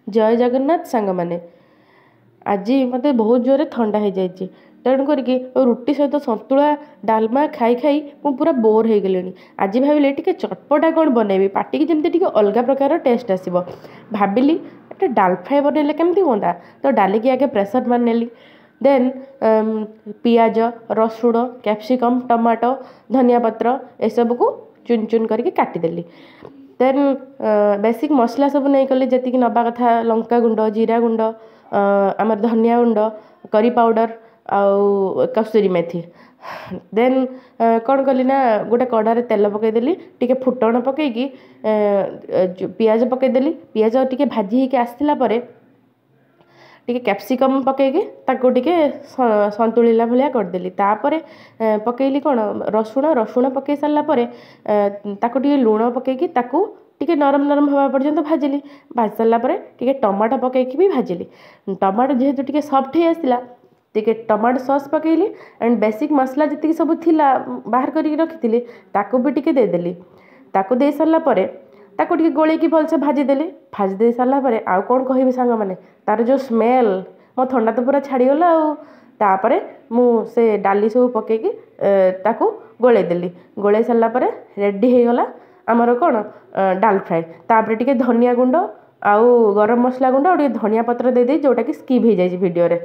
ଜୟ ଜଗନ୍ନାଥ ସାଙ୍ଗମାନେ। ଆଜି ମୋତେ ବହୁତ ଜୋରରେ ଥଣ୍ଡା ହେଇଯାଇଛି, ତେଣୁ କରିକି ରୁଟି ସହିତ ସନ୍ତୁଳା ଡାଲମା ଖାଇ ଖାଇ ମୁଁ ପୁରା ବୋର୍ ହେଇଗଲିଣି। ଆଜି ଭାବିଲି ଟିକେ ଚଟପଟା କ'ଣ ବନେଇବି, ପାଟିକି ଯେମିତି ଟିକେ ଅଲଗା ପ୍ରକାର ଟେଷ୍ଟ ଆସିବ। ଭାବିଲି ଗୋଟେ ଡାଲ ଫ୍ରାଏ ବନେଇଲେ କେମିତି ହୁଅନ୍ତା। ତ ଡାଲିକି ଆଗେ ପ୍ରେସର୍ ମାରିନେଲି, ଦେନ୍ ପିଆଜ, ରସୁଣ, କ୍ୟାପ୍ସିକମ୍, ଟମାଟୋ, ଧନିଆ ପତ୍ର ଏସବୁକୁ ଚୁନ ଚୁନ କରିକି କାଟିଦେଲି। ଦେନ୍ ବେସିକ୍ ମସଲା ସବୁ ନେଇଗଲି ଯେତିକି ନେବା କଥା, ଲଙ୍କା ଗୁଣ୍ଡ, ଜିରା ଗୁଣ୍ଡ, ଆମର ଧନିଆ ଗୁଣ୍ଡ, କରି ପାଉଡ଼ର ଆଉ କସ୍ତୁରୀ ମେଥି। ଦେନ୍ କ'ଣ କଲି ନା ଗୋଟେ କଢ଼ାରେ ତେଲ ପକାଇଦେଲି, ଟିକେ ଫୁଟଣ ପକାଇକି ପିଆଜ ପକାଇଦେଲି। ପିଆଜ ଟିକେ ଭାଜି ହେଇକି ଆସିଲା ପରେ ଟିକେ କ୍ୟାପ୍ସିକମ୍ ପକାଇକି ତାକୁ ଟିକେ ସନ୍ତୁଳିଲା ଭଳିଆ କରିଦେଲି। ତାପରେ ପକାଇଲି କ'ଣ ରସୁଣ। ରସୁଣ ପକାଇ ସାରିଲା ପରେ ତାକୁ ଟିକେ ଲୁଣ ପକାଇକି ତାକୁ ଟିକେ ନରମ ନରମ ହେବା ପର୍ଯ୍ୟନ୍ତ ଭାଜିଲି। ଭାଜି ସାରିଲା ପରେ ଟିକେ ଟମାଟୋ ପକାଇକି ବି ଭାଜିଲି। ଟମାଟୋ ଯେହେତୁ ଟିକେ ସଫ୍ଟ ହେଇ ଆସିଲା, ଟିକେ ଟମାଟୋ ସସ୍ ପକାଇଲି ଆଣ୍ଡ ବେସିକ୍ ମସଲା ଯେତିକି ସବୁ ଥିଲା ବାହାର କରିକି ରଖିଥିଲି ତାକୁ ବି ଟିକେ ଦେଇଦେଲି। ତାକୁ ଦେଇ ସାରିଲା ପରେ ତାକୁ ଟିକେ ଗୋଳେଇକି ଭଲସେ ଭାଜିଦେଲି। ଭାଜି ଦେଇ ସାରିଲା ପରେ ଆଉ କ'ଣ କହିବି ସାଙ୍ଗମାନେ, ତାର ଯେଉଁ ସ୍ମେଲ୍, ମୋ ଥଣ୍ଡା ତ ପୁରା ଛାଡ଼ିଗଲା। ଆଉ ତାପରେ ମୁଁ ସେ ଡାଲି ସବୁ ପକାଇକି ତାକୁ ଗୋଳେଇ ଦେଲି। ଗୋଳେଇ ସାରିଲା ପରେ ରେଡ଼ି ହେଇଗଲା ଆମର କ'ଣ ଡାଲ ଫ୍ରାଏ। ତାପରେ ଟିକେ ଧନିଆ ଗୁଣ୍ଡ ଆଉ ଗରମ ମସଲା ଗୁଣ୍ଡ ଆଉ ଟିକେ ଧନିଆ ପତ୍ର ଦେଇଦେଇ, ଯେଉଁଟାକି ସ୍କିପ୍ ହେଇଯାଇଛି ଭିଡ଼ିଓରେ।